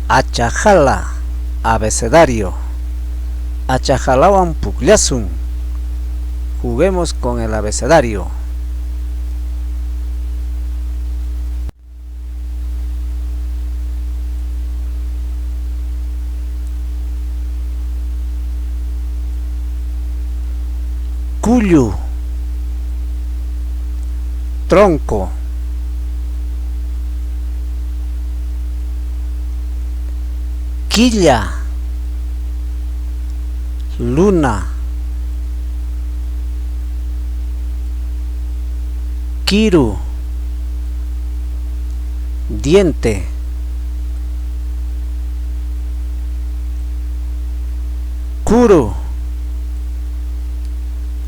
Achajala, abecedario. Achajalawan pukllasun. Juguemos con el abecedario. Kullu, tronco. Quilla, luna. Kiru, diente. Kuru,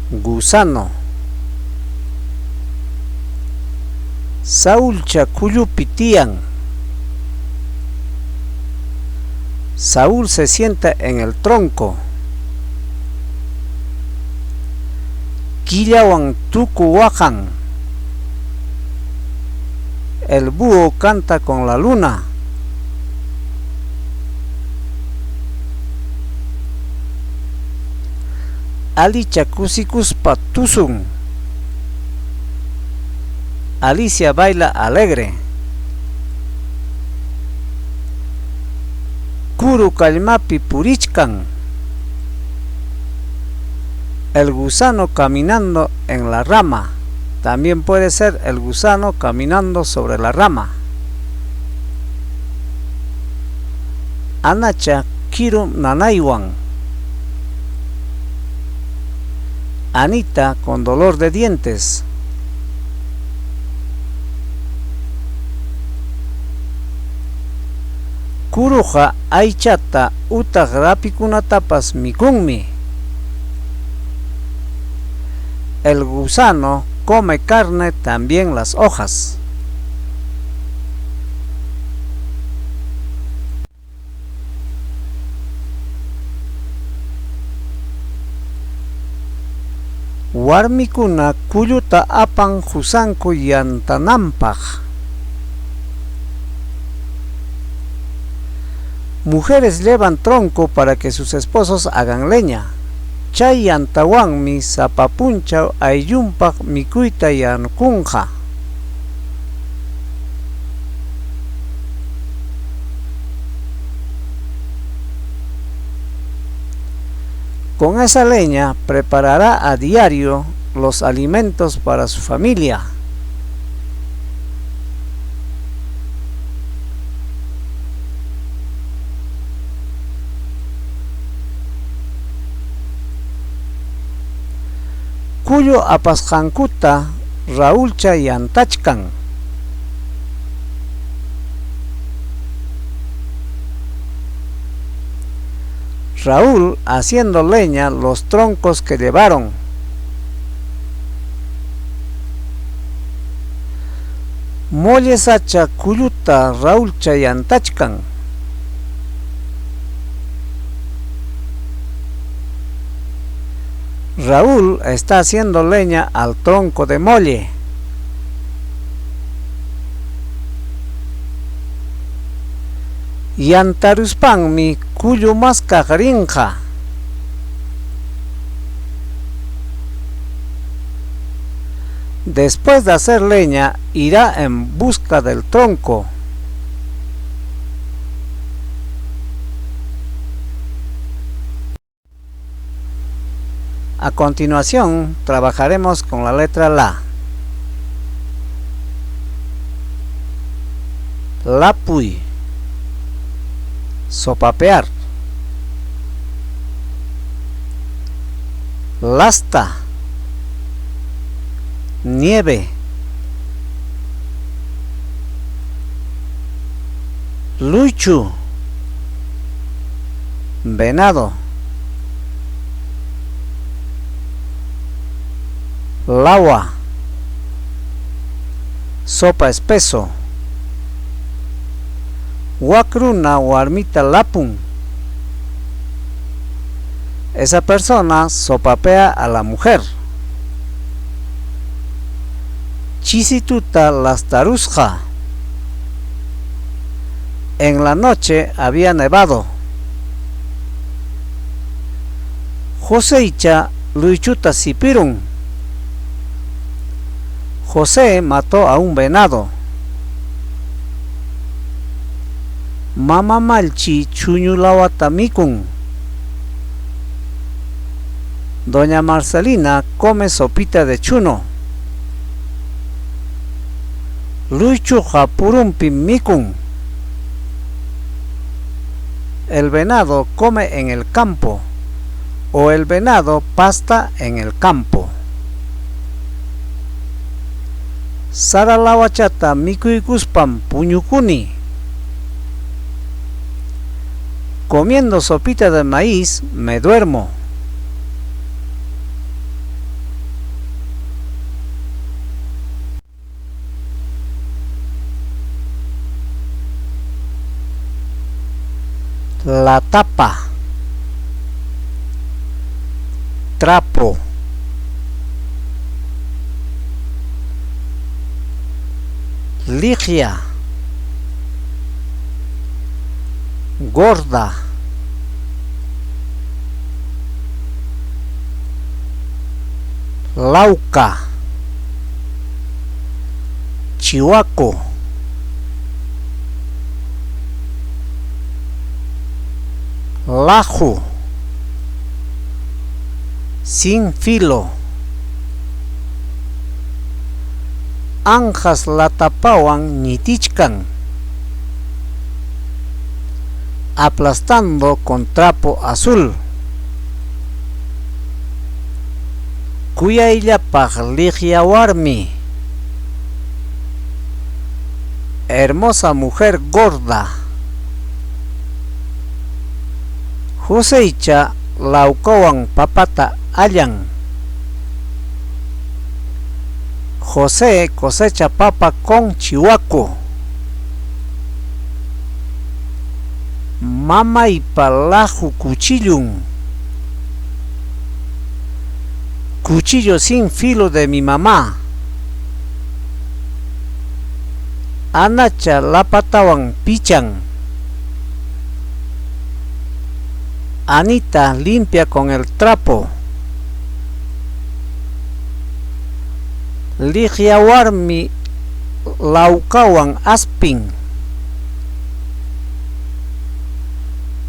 gusano. Saulcha kullupi tiyan. Saúl se sienta en el tronco. Killawan tuku waqan. El búho canta con la luna. Alicha kusikuspa tusun. Alicia baila alegre. Kuru kallmapi purichkan. El gusano caminando en la rama. También puede ser el gusano caminando sobre la rama. Anacha kiru nanaywan. Anita con dolor de dientes. Kuruqa aychata utaq rapikunatapas mikunmi. El gusano come carne, también las hojas. Warmikuna kulluta apan qusanku yantananpaq. Mujeres llevan tronco para que sus esposos hagan leña. Chay yantawanmi sapa punchaw ayllunpaq mikuyta yanukunqa. Con esa leña preparará a diario los alimentos para su familia. Kullu apasqankuta Raulcha yantachkan. Raúl haciendo leña los troncos que llevaron. Molle sacha kulluta Raulcha yantachkan. Raúl está haciendo leña al tronco de molle. Yantaruspanmi kullu maskaq rinqa. Después de hacer leña, irá en busca del tronco. A continuación, trabajaremos con la letra La. Lapuy. Sopapear. Lasta. Nieve. Luchu. Venado. Lawa. Sopa espeso. Wakruna warmita lapun. Esa persona sopapea a la mujer. Chisituta lastarusqa. En la noche había nevado. Joseycha luychuta sipirun. José mató a un venado. Mama Malchi chuñu lawata mikun. Doña Marcelina come sopita de chuno. Luychuqa purunpim mikun. El venado come en el campo o el venado pasta en el campo. Sara lawachata mikuykuspam puñukuni. Comiendo sopita de maíz me duermo. La tapa. Trapo. Ligia. Gorda. Lauca. Chihuaco. Lahu. Sin filo. Anjas latapawan ñitichkan. Aplastando con trapo azul. Kuyayllapaq liqya warmi. Hermosa mujer gorda. Joseycha lawkawan papata allan. José cosecha papa con chihuaco. Mamaypa lahu cuchillun. Cuchillo sin filo de mi mamá. Anacha lapatawan pichan. Anita limpia con el trapo. Liqya warmi lawkawan aspin.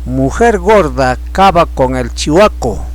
Mujer gorda cava con el chihuaco.